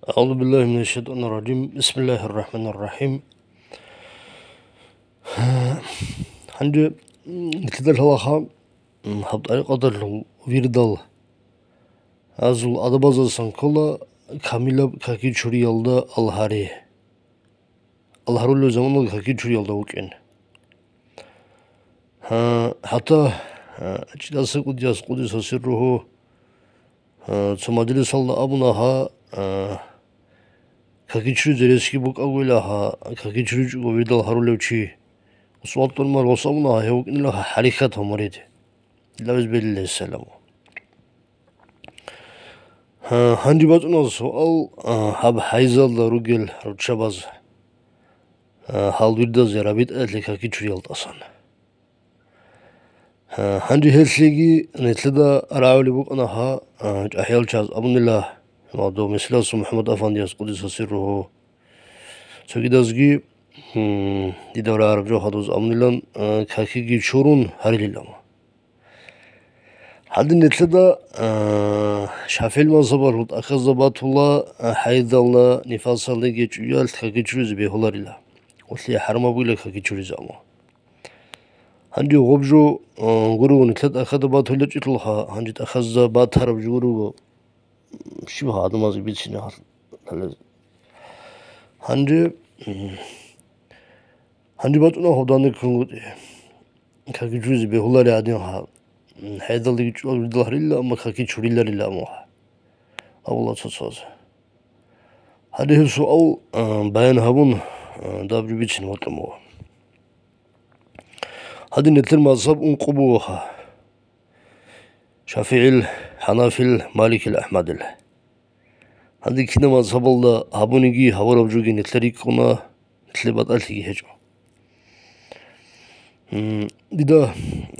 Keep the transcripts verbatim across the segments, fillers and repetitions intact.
أعوذ بالله من الشيطان الرجيم. بسم الله الرحمن الرحيم. Гьанже, м, нилъеда лъалаха, м, гьаб тӀарикъаталъул вирдал азул адабазасан ккола камилаб какичуриялда ал гьари. Ал гьарулев заманалда какичуриялда вукӀин. Гьа, хӀатта, гьа, чияса кӀудияс къудиса сирругьу, гьа, цо мажлисалда абуна гьа, гьа, какичуризе ресги букӀагойила гьа, какичуричӀого вирдал гьарулев чи. Усман тӀурмар гъос абуна гьа, гьев вукӀинила гьа хӀарихьат гьав мурид. Дилавиз белилесаламу. Гьа, гьанже бачӀуна суал, а, гьаб хӀайзалда ругел руччабаз, а, гьал вирдазе рабитӀаялъе какичуриялдасан. Гьа, гьанже гьелъеги нилъеда рагӀулеб букӀана гьа, а, чӀахӀиял чияс абунила, ва дов меселалъул МухӀаммад афандияс къудиса сирругьу. Цогидазги, гьм, дида рагӀараб жо хадуз абунилан, а, какиги чурун гьарилилан. Гьадин нилъеда, а, ШафигӀил мазгьабалъул тӀахьазда батула, а, хӀайзалда, нифасалдаги чӀуялъ какичуризе бегьуларила. Гъолъие хӀарамаб бугила какичуризе, амма. Гьанже гъоб жо, а, гурого нилъер тӀахьазда батулечӀелъулха, гьанже тӀахьазда батараб жо гурого, щиб гьадамазе бицине гьал-, гьалез. Гьанже, м, гьанже батуна гьоданде ккунгутӀи. Какичуризе бегьулари гьадин гьал. М, хӀайзалдаги чӀвал вирдал гьарилла, амма какичуриларила амуха. Абула цоцоз. Гьадин гьеб суал, а, баян гьабун, а, даб жо бицин ватӀа мугъ. Гьадин нилъер мазгьаб ункъо бугоха. ШафигӀил, ХӀанафил, Маликил, АхӀмадил. Гьанже кинаб мазгьабалда гьабуниги гьабураб жоги нилъер рикӀкӀуна, нилъер батӀалъиги гьечӀо. М, дида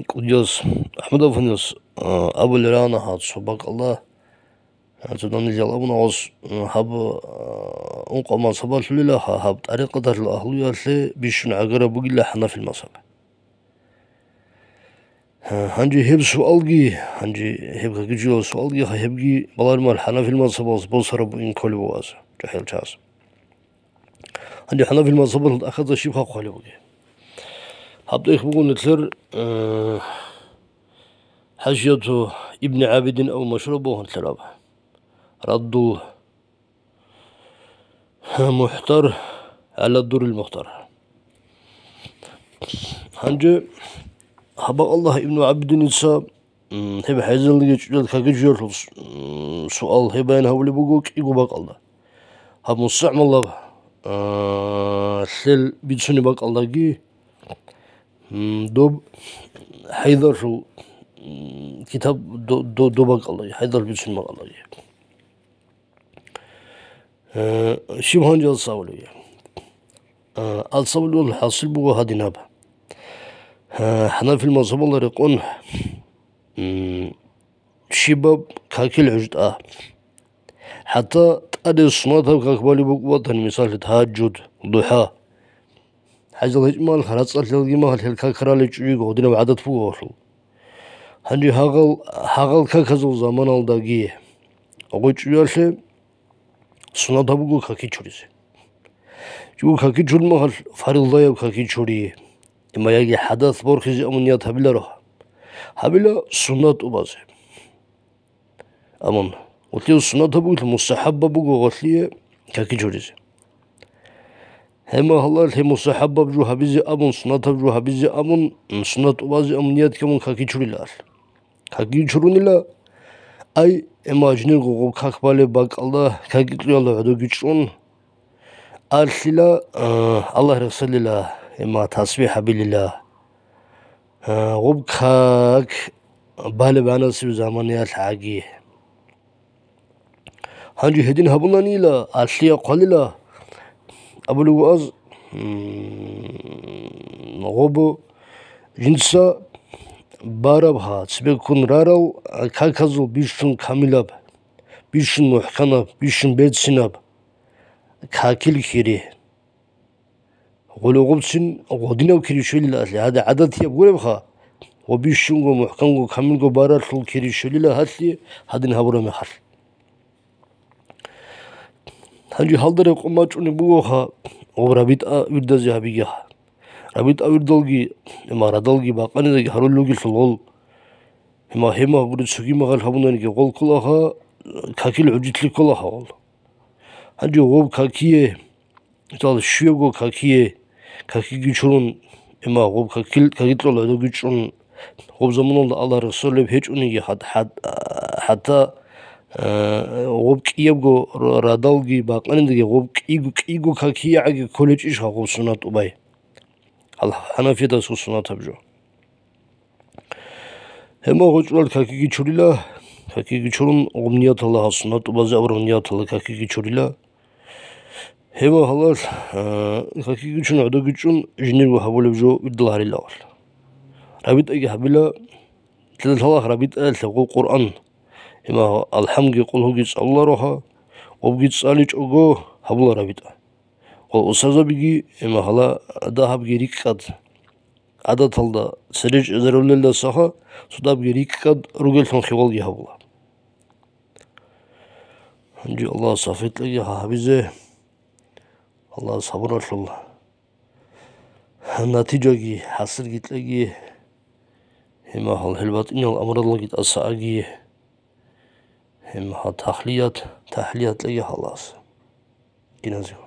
кӀудияс АхӀмад афандияс, а, абулел рагӀана гьаб цо бакӀалда, а, цо данде жал абуна гъос, м, гьаб, а, ункъо мазгьабалъулила гьа-, гьаб тӀарикъаталъул агьлуялъе бищун гӀагараб бугила ХӀанафил мазгьаб. Гьа, гьанже гьеб суалги, гьанже гьеб какичурал суалги, гьа, гьебги балармал ХӀанафил мазгьабалъ босараб бугин кколеб буго аз, жагьил чияс. Гьанже ХӀанафил мазгьабалъул тӀахьазда щиб хъвалеб бугеб? Гьаб тӀехь буго нилъер, э, ХӀашияту Ибни ГӀабидин абу машгьураб буго нилъер аб. Раддул МухӀтар гӀала Дуррил Мухтар. Гьанже гьаб бакӀалда Ибну ГӀабидиница, м, гьеб хӀайзалги чӀужал какичуялъул с-, м, суал гьеб баян гьабулеб буго кӀиго бакӀалда. Гьаб мустагӀмалаб, а, лъел бицунеб бакӀалдаги, м, доб хӀайзалъул, м, китаб до-, до-, доб бакӀалдаги, хӀайзал бицунеб бакӀалдаги. Э, щиб гьанже алсавулев? Э, алсавулев хӀасил буго гьадинаб. Э, ХӀанафил мазгьабалда рекъон, м, щибаб какил гӀужтӀа. ХӀатта тӀаде сунатаб как балеб букӀун батани, мисаллъи, тагьаджуд, духӀа. ХӀайзал гьечӀмал, рацӀцӀалъиялги махал гьел как ралел чӀужуги гъодинаб гӀадат буго гьелъул. Гьанже гьагъал, гьагъал каказул заманалдаги гъой чӀужуялъе сунат гьабуго каки чуризе. Чу каки чурмахал фарилдаяб каки чури, имма яги хӀадас борхизе амун ният гьабиларо. Гьабила сунат тӀубазе. Амун гъолъие сунат гьабугелъул мустахӀаббаб буго гъолъие каки чуризе. Гьеб махалалъ гьеб мустахӀаббаб жо гьабизе абун, сунатаб жо гьабизе абун, сунат тӀубазе абун ният гьабун каки чурилаалъ. Каки чурунила, ай, гьеб мажнирго гъоб как балеб бакӀалда каки кьуялда гӀодоги чӀун, алъила, а, Аллагь рехсалила, гьеб ма тасбихӀ гьабилила. А, гъоб как балеб гӀанасеб заманаялъ гӀаги. Гьанже гьедин гьабунанила, алъия хъвалила, абулев аз, м, гъоб жинца бараб гьа, цебеккун рарал каказул бищун камилаб, бищун мухӀканаб, бищун берцинаб какил хири. Гъоле гъубцин гъодинав кири щвелила гьалъи, гьада гӀадатияб гуребха, ва бищунго, мухӀканго, камилго баралъул кири щвелила гьалъи гьадин гьабураб мехалъ. Гьанже гьалда рекъон бачӀунеб бугоха, гъоб рабитӀа вирдазе гьабигеха. РабитӀа вирдалги, гьема радалги бакъанидаги гьарулел ругелъул гъол, гьема, гьема гьабури цоги магъал гьабунаниги гъол кколаха, какил гӀуджитлъи кколаха гъол. Гьанже гъоб какие, мисал, щуябго какие, какиги чурун, гьема гъоб какил, какилъул гӀодоги чӀун, гъоб заманалда Аллагь рехсолеб гьечӀониги хӀат-, хӀат-, хӀатта, э, гъоб кӀиябго ра-, радалги бакъанидаги гъоб кӀиго, кӀиго какиягӀаги кколечӀищха гъоб суннат тӀубай? Гьал хӀанафиядасул суннатаб жо. Гьема гъочӀулал какиги чурила, какиги чурун гъоб нияталда, гьал суннат тӀубазе абураб нияталда какиги чурила. Гьема гьалал, а, какиги чун гӀодоги чӀун жиндирго гьабулеб жо вирдал гьарилавал. РабитӀаги гьабила, лъалалъ рабитӀаялъе гъоб Къуръан, гьема алхӀамги къулгьуги цӀалулароха, гъобги цӀаличӀого гьабула рабитӀа. Гъол устазабиги, гьема гьала дагьабги рикӀкӀад, гӀадаталда цере чӀезарулелдасаха цо дагьабги рикӀкӀад ругеллъун хиялги гьабула. Гьанже Аллагьас тавфикъ кьеги гьабизе, Аллагьас гьабуралъул натижаги хӀасилги кьеги, гьема гьал гьел батӀинал амралги тӀаса аги, гьема гьал тахлият, тахлият кьеги Аллагьас. Киназего.